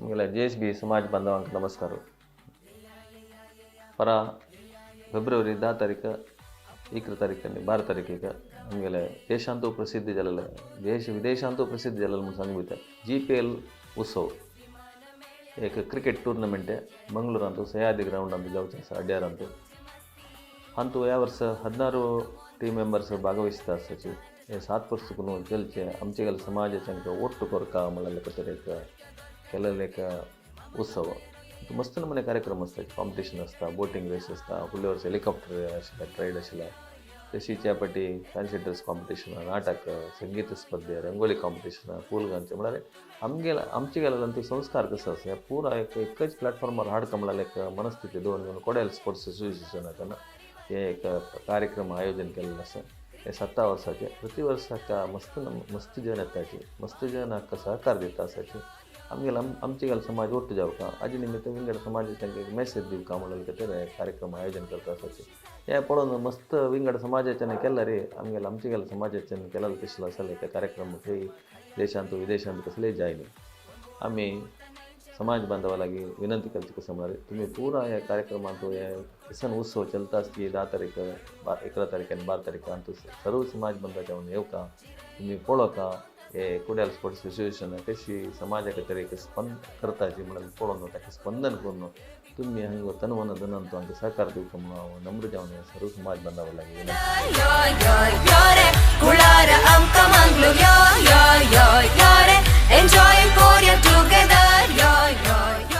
आमगेल्या जे एस बी समाज बांधवांक नमस्कार. परा फेब्रुवारी 10 तारीख, 11 तारीख आनी 12 तारखेक आमगेले देशांतू प्रसिद्ध जालेले, देश विदेशांतू प्रसिद्ध जालेले म्हूण सांगू वयता GPL उत्सव एक क्रिकेट टुर्नामेंट मंगळूरांतू सह्याद्री ग्रावंडांतू जावचें आसा, अड्यारांतू. हांतू ह्या वर्सा 16 टीम मेंबर्स भागवहिसता आसाची. हे 7 वर्स चुकून चलचे आमचे गेले समाजाचे ಒಟ್ಟು ಕೊರಕ म्हळ्यार खातीर एक केलेले एक उत्सव. मस्त नमुने कार्यक्रम आसता, कॉम्पिटिशन आसता, बोटींग रेस आसता. फुडल्या वर्स हेलिकॉप्टर आशिल्ले रायड आशिल्ले, तशीच ह्या फावटी फॅन्सी ड्रेस कॉम्पिटिशन, नाटक, संगीत स्पर्धे, रंगोली कॉम्पिटिशन, फूल म्हळ्यार आमगेले आमचे गेल्यार संस्कार कसो आसा हे पुरा एक एकच प्लॅटफॉर्मार हाडका म्हळ्यार एक मनस्थिती दवरून कोडेल स्पोर्ट्स असोसिएशनान हे एक कार्यक्रम आयोजन केल्लें आसा. हे 7 वर्साचे प्रति वर्साक मस्त मस्त जन येताची, मस्त जन हाका सहकार दिता आसाची. आमगेले आमचे गेले समाज ಒಟ್ಟು जावका हाजे निमित्त विंगड समाजाचे एक मेसेज दिवका म्हणून खातीर हे कार्यक्रम आयोजन करता आसाची. हे पळोवन मस्त विंगड समाजाच्यान केला रे, आमगेले आमचे गेले समाजाच्यान केलेलो तशें आसलें ते कार्यक्रम खंय देशांत विदेशांत कसलेय जायना. आमी समाज बांधवा लागीं विनंती करची कसं म्हळ्यार तुमी पुरा ह्या कार्यक्रमांत हे किसन उत्सव चलता आसती 10 तारीख, 11 तारीख आनी 12 तारीख हातूंत सर्व समाज बांधवाच्या येवका, तुमी पळोवका हे कुड्याल स्पोर्ट्स असोसिएशन कशी समाजा खातीर एक स्पंद करताची म्हणून पळोवन ताका स्पंदन करून तुमी हांगा तन मन धनान हांकां सहकार दिवका म्हणून हांव नम्र जावन सर्व समाज बांधवा लागीं विनंती. Yo yo yo re, Kulara amka Mangalore, yo yo yo yo re, enjoy Korea together, yo yo yo.